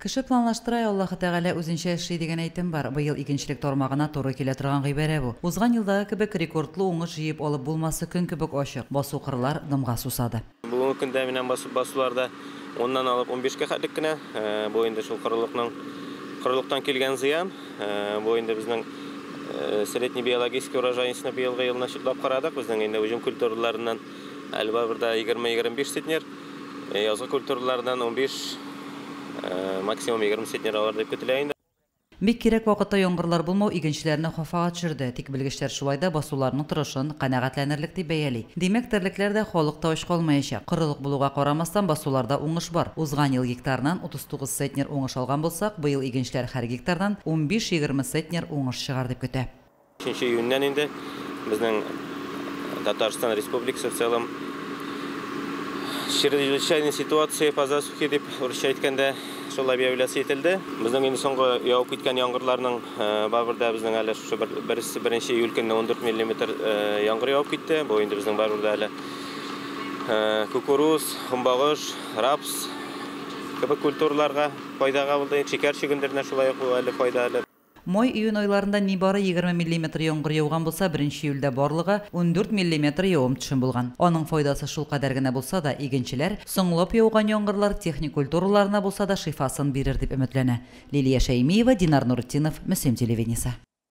Кеше планлаштыра, ә Аллаһы Тәгалә үзенчә эшли дигән әйтем бар. Быел игенчелек тармагына туры килә торган гыйбарә бу. Узган елдагы кебек рекордлы уңыш җыеп алып булмасы көн кебек ачык. Басу-кырлар дымга сусады. Бүгенге көндә менә басуларда уннан алып унбишкә хәтлек кенә. Бу инде шул корылыкның, корылыктан килгән зыян. Бу инде безнең средний биологический урожайностьны быелгы елны чутлап карадык. Безнең инде уҗым культураларыннан әле барыбер дә 20-25 центнер. Язгы культуралардан 15, максимум 20 центнер алыр дип көтелә инде. Бик кирәк вакытта яңгырлар булмау игенчеләрне хафага төшерде. Тик белгечләр шулай да басуларның торышын канәгатьләнерлек дип бәяли. Димәк, терлекләр дә, халык та ач калмаячак. Корылык булуга карамастан, басуларда уңыш бар. Узган ел гектарыннан 39 центнер уңыш алган булсак, быел игенчеләр һәр гектардан 15-20 центнер уңыш чыгар дип көтә. 3 июньнән инде безнең Татарстан Республикасы в целом чрезвычайная ситуация по засухе дип урысча әйткәндә шул объявляться ителде. Безнең инде соңгы явып киткән яңгырларның барыбер дә безнең әле шушы беренче июль көнне 14 миллиметр яңгыр явып китте. Бу инде безнең барыбер дә әле кукуруз, көнбагыш, рапс кебек культураларга файдага булды. Шикәр чөгендеренә шулай ук бу әле файда әле. Май-июнь айларында нибары 20 миллиметр яңгыр яуган булса, 1 июльдә барлыгы 14 миллиметр явым-төшем булган. Аның файдасы шул кадәр генә булса да, игенчеләр соңлап яуган яңгырлар техник культураларына булса да шифасын бирер дип өметләнә. Лилия Шәймиева, Динар Нуретдинов, Мөслим телевидениесе.